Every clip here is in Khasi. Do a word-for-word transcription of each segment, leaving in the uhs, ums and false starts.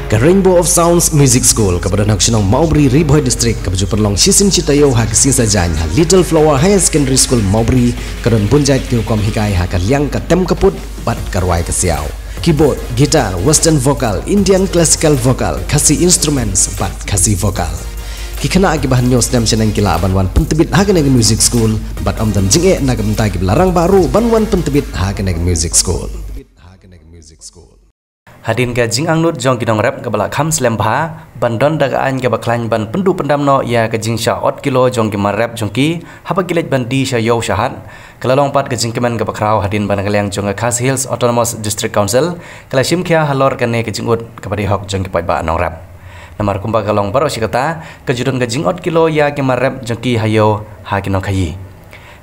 Ka Rainbow of Sounds Music School, kaba don ha ka shnong Mawbri, Ri Bhoi District, kaba ju pynlong shisien shi taïew ha ka sngi Saitjaiñ ha Little Flower Higher Secondary School Mawbri, ka don bun jait ki rukom hikai ha ka liang ka tem ka put bad ka rwai ka siaw. Keyboard, guitar, western vocal, Indian classical vocal, Khasi instruments bad Khasi vocal. Ki khynnah kiba hynñiew snem shaneng ki lah ban wan pyntbit ha kane ka music school, bad ym don jingeh na ka bynta kiba la rangbah ruh ban wan pyntbit ha kane ka music school. Hadien ka jingangnud jong ki nongrep kaba la kham slem bha ban don da ka aiñ kaba khlaiñ ban pynduh pyndam noh ïa ka jingshah ot kilo jong ki mar rep jong ki haba ki leit ban die sha ïew sha hat, ka la long pat ka jingkmen kaba khraw hadien ba na ka liang jong ka Khasi Hills Autonomous District Council ka la shim khia halor kane ka jingud kaba dei hok jong ki paidbah nongrep. Namar kumba ka long baroh shi katta, ka ju don ka jingot kilo ïa ki mar rep jong ki ha ïew ha ki nongkhaïi.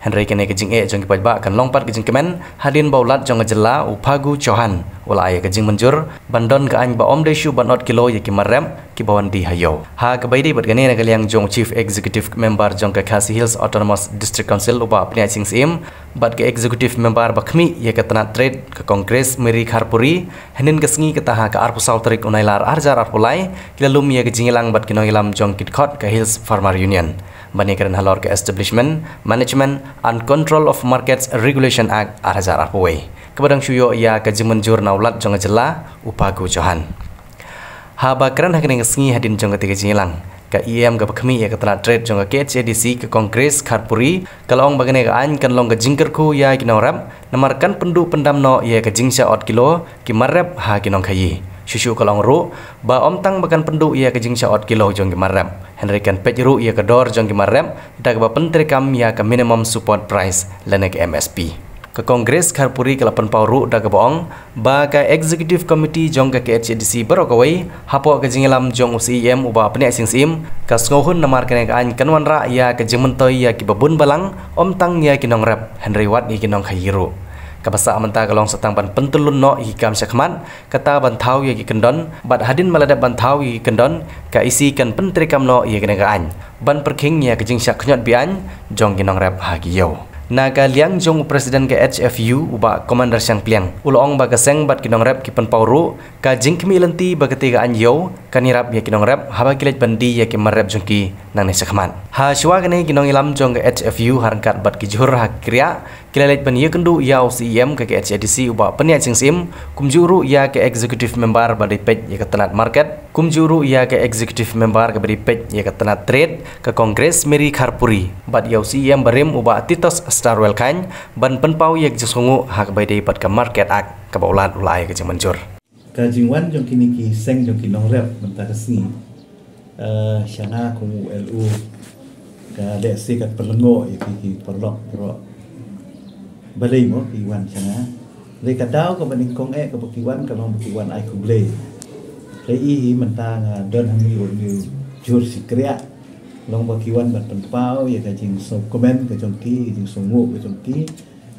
Hynrei kane ka jingeh jong ki paidbah kan long pat ka jingkmen hadien ba u Lat jong ka jylla, u Phagu Chauhan, u la ai ka jingmynjur ban don ka aiñ ba ym dei shuh ban ot kilo ïa ki mar rep kiba wan die ha ïew. Ha kaba ïadei bad kane, na ka liang jong u Chief Executive Member jong ka Khasi Hills Autonomous District Council, u Bah Pynïaid Sing Syiem, bad ka Executive Member ba khmih ïa ka tnat Trade ka Congress, Mary Kharpuri, hynnin ka sngi, kata ha ka arphew saw tarik u Nailar ar hajar arphew lai, ki la lum ïa ka jingïalang bad ki nongïalam jong ki dkhot ka Hills Farmer Union ban ïakren halor ka Establishment, Management and Control of Markets Regulation Act ar hajar arphew wei, kaba dang shu ïoh ïa ka jingmynjur na u Lat jong ka jylla, u Phagu Chauhan. Haba kren ha kane ka sngi hadien jong kata ka jingïalang, ka E M kaba khmih ïa ka tnat Trade jong ka K H A D C, ka Congress, Kharpuri, ka la ong ba kane ka aiñ kan long ka jingkyrkhu ïa ki nongrep, namar kan pynduh pyndam noh ïa ka jingshah ot kilo ki mar rep ha ki nongkhaïi. Shuh shuh ka la ong ruh ba ym tang ba kan pynduh ïa ka jingshah ot kilo jong ki mar rep, hynrei kan peit ruh ïa ka dor jong ki mar rep da kaba pyntreikam ïa ka minimum support price lane ka M S P. Ka Congress Kharpuri ka la pynpaw ruh da kaba ong ba ka Executive Committee jong ka K H A D C baroh kawei, hapoh ka jingïalam jong u C E M, u Bah Pynïaid Sing Syiem, ka sngewhun namar kane ka aiñ kan wanrah ïa ka jingmyntoi ïa kiba bun balang, ym tang ïa ki nongrep, hynrei wat ïa ki nongkhaïi ruh. Kaba sah mynta ka long sa tang ban pyntyllun noh ïa ki kam shakhmat, kata ban thaw ïa ki kyndon, bad hadien ba la dep ban thaw ïa ki kyndon, ka E C kan pyntreikam noh ïa kane ka aiñ ban pyrkhing ïa ka jingshah khñiot be-aiñ jong ki nongrep ha ki ïew. Na ka liang jong u President ka H F U, u Bah Commander Shangpliang, u la ong ba ka seng bad ki nongrep ki pynpaw ruh ka jingkhmih lynti ba kata ka aiñ ïew kan ïarap ïa ki nongrep haba ki leit ban die ïa ki mar rep jong ki nangne shakhmat. Ha shuwa kane, ki nongïalam jong ka H F U, ha ryngkat bad ki jhur ha ki kriah, ki la leit ban ïakynduh ïa u C E M ka K H A D C, u Bah Pynïaid Sing Syiem, kumjuh ruh ïa ka Executive Member ba dei peit ïa ka tnat Market, kumjuh ruh ïa ka Executive Member kaba dei peit ïa ka tnat Trade ka Congress, Mary Kharpuri, bad ïa u C E M barim, u Bah Titos Starwell Chyne, ban pynpaw ïa ka jingsngewnguh ha kaba ïadei bad ka Market Act kaba u Lat u la ai ka jingmynjur. Ka jingwan jong kine ki seng jong ki nongrep mynta ka sngi, eh, sha nga kum u L O, ka lehse ka pynlyngngoh ïa ki, ki paralok baroh. Balei mo ki wan sha nga? Lei, ka daw kaba nyngkong eh kaba ki wan ka long ba ki wan ai khublei. Lei, i hi mynta nga don hangne u jhur shi kriah, long ba ki wan ban pynpaw ïa ka jingsngewkmen ka jong ki, ka jingsngewnguh ka jong ki,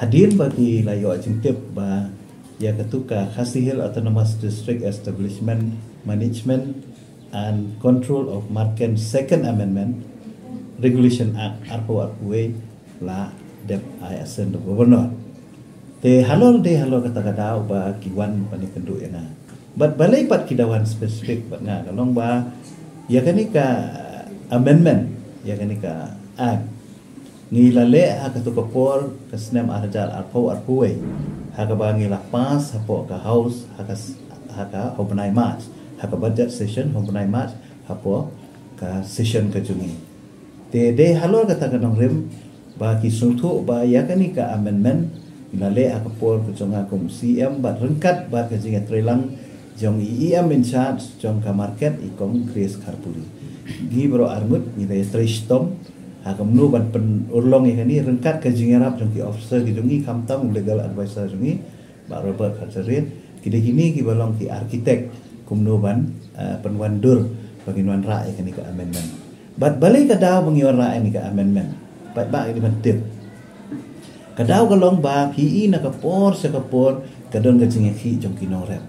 hadien ba ki la ïoh jingtip ba ïa katu ka Khasi Hills Autonomous District Establishment, Management and Control of Market Second Amendment Regulation Act arphew arphew wei la dep ai assent da u Governor. Te halor, dei halor kata ka daw ba ki wan ban ïakynduh ïa nga. Bad balei pat ki da wan specific bad nga, ka long ba ïa kane ka amendment, ïa kane ka act, ngi la leh ha katu ka por ka snem ar hajar arphew arphew wei, ha kaba ngi la pass hapoh ka House ha ka s-, ha ka, ha u bnai March, ha ka budget session ha u bnai March, hapoh ka session ka jong ngi. Te dei halor kata ka nongrim ba ki sngewthuh ba ïa kane ka amendment ngi la leh ha ka por ka jong nga kum C M bad ryngkat bad ka jingïatreilang jong i E M in charge jong ka market, i Kong Grace Kharpuri. Ngi baroh arngut ngi la ïatrei shitom ha kumno ban pynurlong ïa kane ryngkat ka jingïarap jong ki officer ki jong ngi, khamtam u legal advisor jong ngi, Bah Robert Kharjahrit. Ki dei kine kiba long ki architect kumno ban, eh, pynwandur ba ngin wanrah ïa kane ka amendment. Bad balei ka daw ba ngi wanrah ïa kane ka amendment? Bad ba ngi ban tip. Ka daw ka long ba phi i na ka por sha ka por ka don ka jingïakhih jong ki nongrep.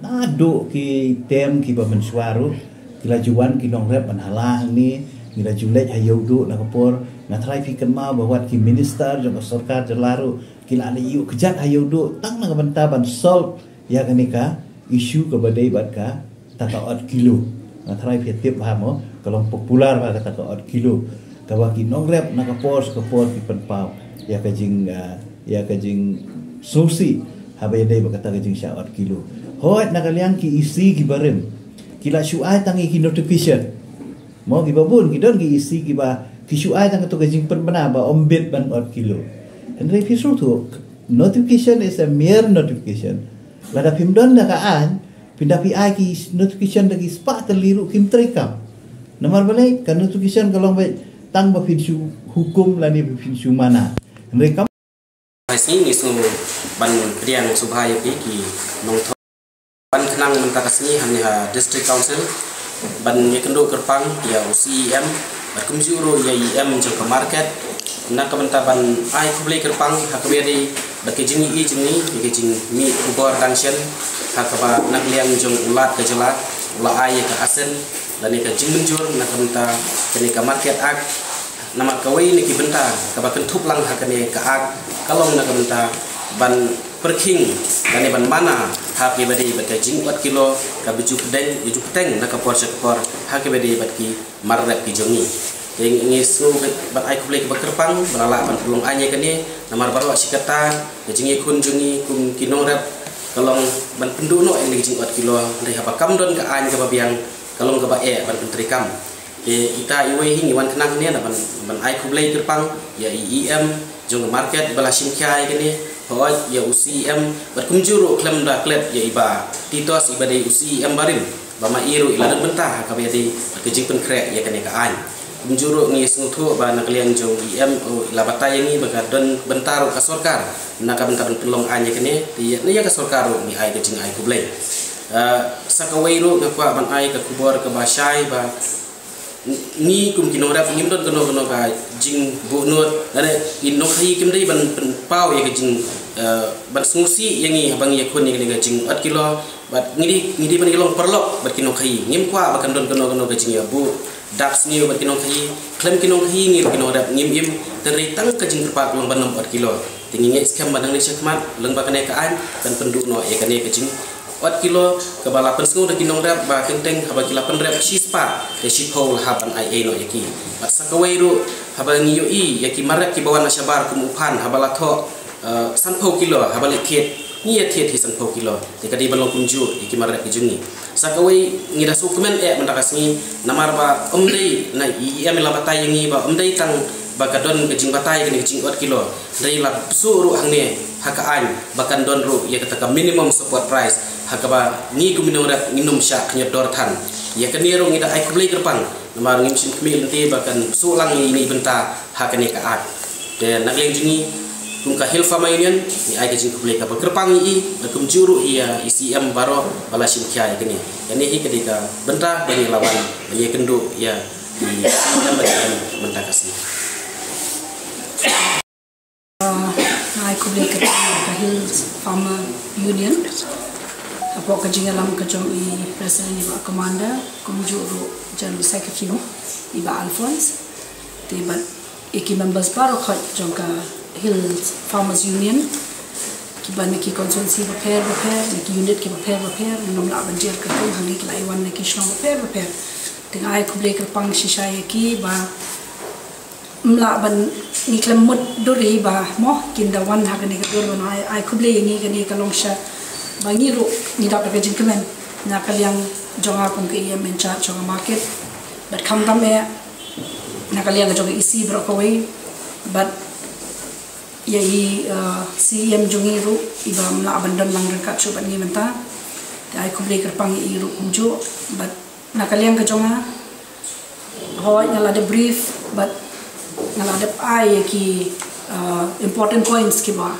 Naduh ki term kiba mynshuwa ruh, ki la ju wan ki nongrep ban hala hangne, ngi la ju leit ha Ïewduh na ka por, nga tharai phi kynmaw ba wat ki minister jong ka sorkar jylla ruh ki la leit ïuh kjat ha Ïewduh tang na ka bynta ban solve ïa kane ka issue kaba dei bad ka Kata ka ot kilo. Nga tharai phi tip bha mo, ka long popular bha kata ka ot kilo. Kaba ki nongrep na ka por sha ka por ki pynpaw ïa ka jing, ah, ïa ka jingsngewsih haba ïadei bad kata ka jingshah ot kilo. Hooid, na ka liang ki E C ki barim ki la shu ai tang ïa ki notification. Mo, kiba bun ki don ki E C kiba ki shu ai tang kato ka jingpynbna ba ym bit ban ot kilo. Hynrei phi sngewthuh, notification is a mere notification. Lada phim don da ka aiñ, phin da phi ai ki notification da ki spah tylli ruh kim treikam. Namar balei? Ka notification ka long beit tang ba phin shu hukum lane ba phin shu mana. Hynrei kam Hai sngi ngi sngew ban pdiang sngewbha ïa phi ki nongthoh ban khnang mynta ka sngi hangne ha District Council ban ïakynduh kyrpang ïa u C E M bad kumjuh ruh ïa i E M jong ka market na ka bynta ban ai khublei kyrpang ha kaba ïadei bad ka jingïohi jong ngi ïa ka jingmih khubor dang shen ha kaba na ka liang jong u Lat ka jylla u la ai ïa ka assent lane ka jingmynjur na ka bynta kane ka Market Act. Namar kawei na ki bynta kaba kynthup lang ha kane ka Act ka long na ka bynta ban pyrkhing lane ban mana ha kaba ïadei bad ka jingwad kilo kaba ju pdeng ju pdeng na ka por sha ka por ha kaba ïadei bad ki mar rep ki jong ngi. Te ngi sngew ban ai khublei kaba kyrpang ba la lah ban pynlong aiñ ïa kane namar baroh shi katta ka jingïakhun jong ngi kum ki nongrep ka long ban pynduh noh ïa kane ka jingwad kilo hynrei haba kam don ka aiñ kaba biang ka long kaba eh ban pyntreikam. Te ita iwei hi ngi wan khnang hangne na ban ban ai khublei kyrpang ïa i E M jong ka market ba la shim khia ïa kane, hooid ïa u C E M bad kumjuh ruh khlem da klet ïa i Bah Titos iba dei u C E M barim ba ma i ruh i la don bynta ha kaba ïadei bad ka jingpynkhreh ïa kane ka aiñ. Kumjuh ruh ngi sngewthuh ba na ka liang jong i E M u i la batai ïa ngi ba ka don bynta ruh ka sorkar na ka bynta ban pynlong aiñ ïa kane, te ïa na ïa ka sorkar ruh ngi ai ka jingai khublei. Ah, sa kawei ruh nga kwah ban ai ka khubor kaba shai ba ngi kum ki nongrep ngim don kano kano ka jingbuhnud lane ki nongkhaïi kim dei ban pynpaw ïa ka jing, eh, ban sngewsih ïa ngi haba ngi ïakhun ïa kane ka jingwad kilo bad ngi dei ngi dei ban ïalong paralok bad ki nongkhaïi. Ngim kwah ba kan don kano kano ka jingïabuh dap sniew bad ki nongkhaïi. Khlem ki nongkhaïi ngi ruh ki nongrep ngim im, hynrei tang ka jingkyrpad ka long ban ym wad kilo. Te ngi ngeit skhem ba nangne shakhmat lyngba kane ka aiñ kan pynduh noh ïa kane ka jing wad kilo kaba la pynsngew da ki nongrep ba teng teng haba ki la pynrep shispah te shiphew la hap ban ai ei noh ïa ki. Bad sa kawei ruh haba ngi ïohi ïa ki mar rep kiba wan na shabar kum u Phan haba la thoh, eh, sanphew kilo haba leit thied ngi ïa thied hi sanphew kilo. Te ka dei ban long kumjuh ïa ki mar rep ki jong ngi. Sa kawei ngi da sngewkmen eh mynta ka sngi namar ba ym dei na i E M i la batai ïa ngi ba ym dei tang ba ka don ka jingbatai kane ka jingwad kilo. Hynrei la bsuh ruh hangne ha ka aiñ ba kan don ruh ïa kata ka minimum support price ha kaba ngi kum ki nongrep ngin ym shah khñiot dor than. Ïa kane ruh ngi da ai khublei kyrpang namar ngim shym khmih lynti ba kan bsuh lang ïa ine i bynta ha kane ka Act. Te na ka liang jong ngi kum ka Hill Farmer Union ngi ai ka jingkhublei kaba kyrpang ïa i bad kumjuh ruh ïa i C E M baroh ba la shim khia ïa kane. Kane hi ka dei ka bynta ba ngi la wan ban ïakynduh ïa i C E M bad i E M mynta ka sngi. Nga ai khublei kyrpang ïa ka Hill Farmer Union hapoh ka jingïalam ka jong i President i Bah Commander kumjuh ruh General Secretary i Bah Alphonse. Te bad ïa ki members baroh khoit jong ka Hill Farmers Union kiba na ki constituency bapher bapher, na ki unit kiba pher bapher, ngim lah ban jer kyrteng hangne ki la ïa wan na ki shnong bapher bapher. Te nga ai khublei kyrpang shisha ïa ki ba ym lah ban ngi khlem mut dur hi ba mo kin da wan ha kane ka dur ba nga ai, ai khublei ïa ngi kane ka long sha ba ngi ruh ngi dap da ka jingkmen na ka liang jong nga kum ka E M in charge jong ka market. Bad khamtam eh na ka liang jong ka E C baroh kawei bad ïa i, uh, C E M jong ngi ruh iba ym lah ban don lang ryngkat shuh bad ngi mynta. Te ai khublei kyrpang ïa i ruh kumjuh bad na ka liang ka jong nga hooid nga la dep brief bad nga la dep ai ïa ki, uh, important points kiba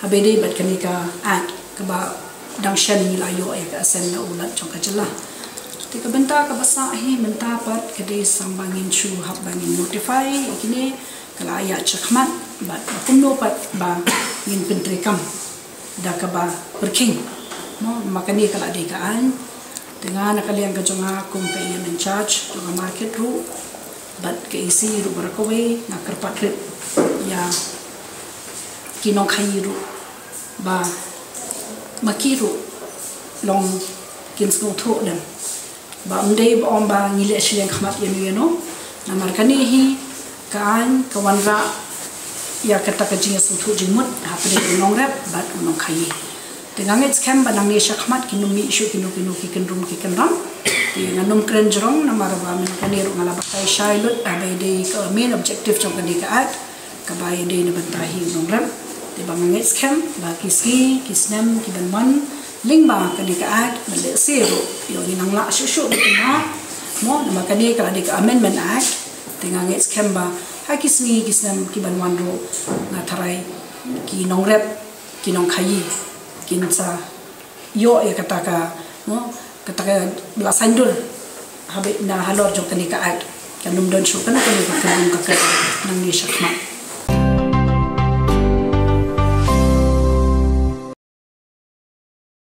haba ïadei bad kane ka Act kaba dang shen ngi la ïoh ïa ka assent na u Lat jong ka jylla. Te ka bynta kaba sah hi mynta pat ka dei sa ba ngin shu hap ba ngin notify ïa kine ka la ïaid shakhmat bad ba kumno pat ba ngin pyntreikam da kaba pyrkhing. Mo, ma kane ka la dei ka aiñ. Te nga na ka liang ka jong nga kum ka E M in charge jong ka market ruh bad ka E C ruh baroh kawei nga kyrpad rit ïa ki nongkhaïi ruh ba ma ki ruh long kin sngewthuh dem Ba ym dei ba ong ba ngi leh shiliang khmat ïano ïano. Namar kane hi ka aiñ ka wanrah ïa kata ka jingïasngewthuh jingmut hapdeng u nongrep bad u nongkhaïi. Te nga ngeit skhem ba nangne sha khmat kin ym mih shuh kino kino ki kynrum ki kynram. Te ngan ym kren jrong namar ba mynta kane ruh nga la batai shai lut, ah, ba ïadei ka main objective jong kane ka aiñ kaba ïadei na bynta hi u nongrep. Te ba nga ngeit skhem ba ki sngi ki snem ki ban wan lyngba kane ka aiñ, ban lehse ruh ïoh ngi nang lah shuh shuh ba kin mih, mo, namar kane ka la dei ka amendment act. Te nga ngeit skhem ba ha ki sngi ki snem ki ban wan ruh, nga tharai ki nongrep, ki nongkhaïi kin sa ïoh ïa kata ka, mo, kata ka la saiñdur haba na halor jong kane ka aiñ. Kan ym don shuh kano kano ka kynrum ka kynrum nangne sha khmat.